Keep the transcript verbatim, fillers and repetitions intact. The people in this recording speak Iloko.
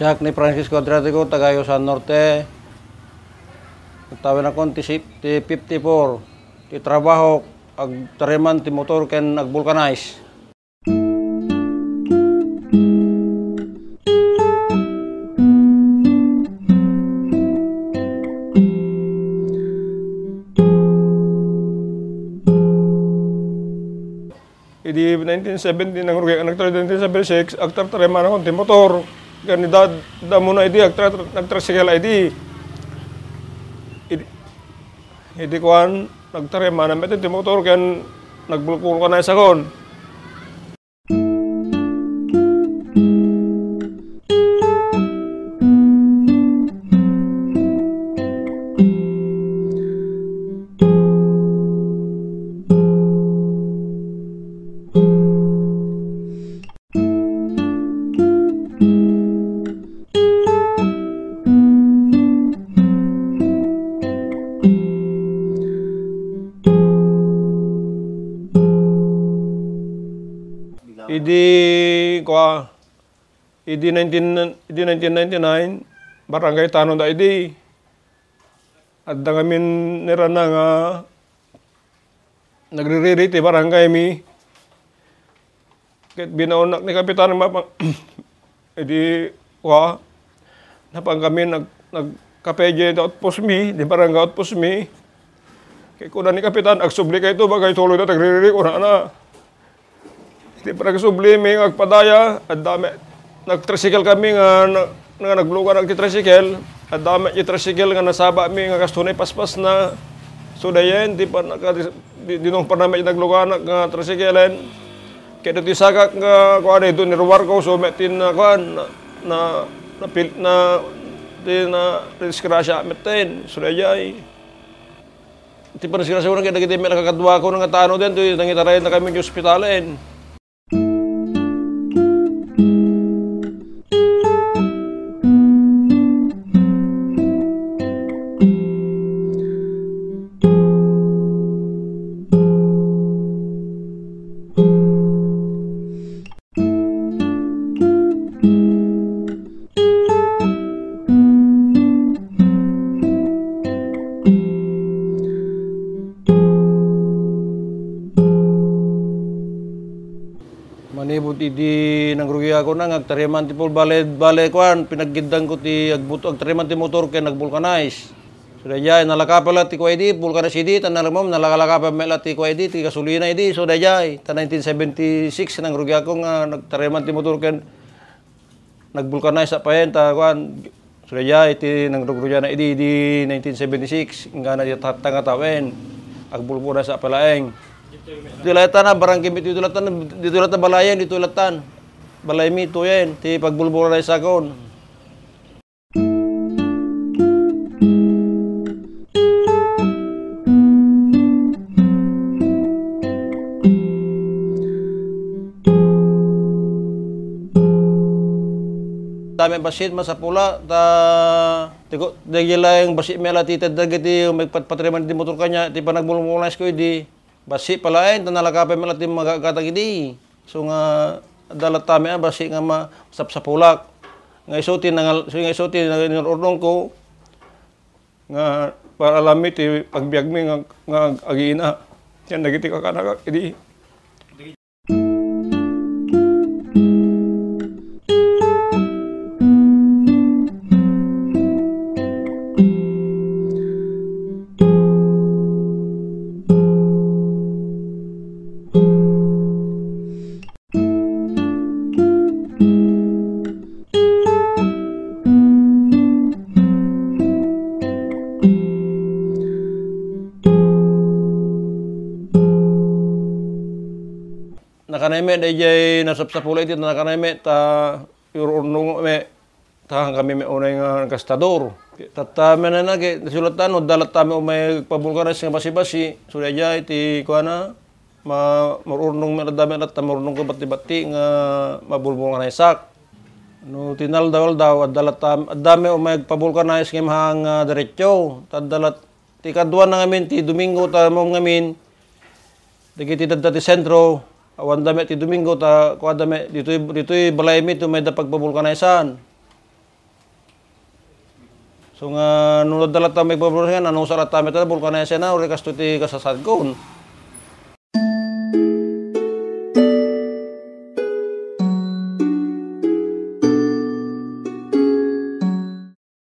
Siak ni Francisco Adriatico, taga Ayosan Norte. Nagtawenakon ti sip-, ti fifty-four. Ti trabahok, agtareman ti motor ken agvulcanize. Idi nineteen seventy, nangrugi, nagtra-, nineteen seventy-six, agtartaremanakon ti motor. Ken ni dad-, damuna idi, agtra-, nagtricycle idi. Idi, idi kuan, nagtaremanan met ti motor ken nagvulcanizeakon. Idi, kua, idi nineteen, idi nineteen ninety-nine, Barangay Tanod idi. Adda ngamin ni Rana nga nagririri ti barangay mi. Ket binaonnak ni Kapitan nga mapa-, idi, wa, napan kami nag-, nagkape diay outpost mi, di barangay outpost mi. Ket kuna ni Kapitan, "Agsubli kayto, bagay tuloy da tagririri," kunana. Iti panagsubli mi nga agpadaya, adda mi, nagtricycle kami nga na-, nga nagluganak ti tricycle. Adda mi ti tricycle nga nasaba mi nga kasto na ipaspasna. So, dayen, ti pan-, ka-, di, dinungparna mi ti nagluganak nga tricycleen. Ket iti sagak nga, kuan, idu ni Ruwarko, so, met ti na, kuan, na, na, napil-, na, ti na, disgrasya met ten. So, dayay. Ti panagsirasawna ket dagiti met a kakaduakon nga Tanoden, ti nangitaraydakami iti ospitalen. Manipud idi nangrugiakon nga agtareman ti pul-, bale, bale, kuan, pinaggiddangko ti agbuto-, agtareman ti motor ken nag-vulcanize. So, daydiay, nalaka pay la ti kua idi, vulcanize idi, ta naremom, nalakalaka pay met la ti kua idi, ti gasolina idi. So, daydiay, ta nineteen seventy-six, nangrugiakon nga nagtareman ti motor ken nag-vulcanize pay, ta kuan, so, daydiay, ti nangrugrugiana idi, idi nineteen seventy-six, inggana di tatta nga tawen, agvulcanize pay laeng. Ditoy lattan, barangay mi, ditoy lattan, ditoy lattan balayen, ditoy lattan. Balay mi, tuyen, ti pagvulcanizeakon. Dami bassit, masapul a, ta, ti ko, dagiti laeng bassit met la ti itedda dagiti magpatpatreman ti motor kaniak, ti panagvulcanize ko idi. Bassit pay laeng, ta nalaka pay met la ti magagatang idi. So nga, adda latta met a bassit nga ma-, sapsapulak. Nga isu ti nangal-, so nga isu ti nangar-urnongko, nga para alam mi ti pagbiag mi nga, nga agiina. Yan dagiti kakanakak idi. Nakanay met daydiay nasapsapul iti, nakanay met ta iur-urnong met ta kami met unay nga gastador. Tatta met nana, ket nasulattan, no, adda latta met umay agpabulkanis nga basi-basi. So, daydiay ti kuana, ma-, maur-urnong met adda met latta, maur-urnong ko bati-bati nga mabulbulkanisak. No, ti naaldaw-aldaw, adda latta, adda met umay agpabulkanis nga mahang, ah, diretso. Ta adda lat-, Ti kaduana ngamin ti Domingo, ta maum ngamin, dagiti dadda ti sentro, awanda met ti Domingo, ta kuada met, ditoy, ditoy balay mi, ti mayda pagpabulkanisan. So nga, no adda latta makipabrowse nga, nanusa latta met a vulcanized na, uri kastoy ti kasasaadkon.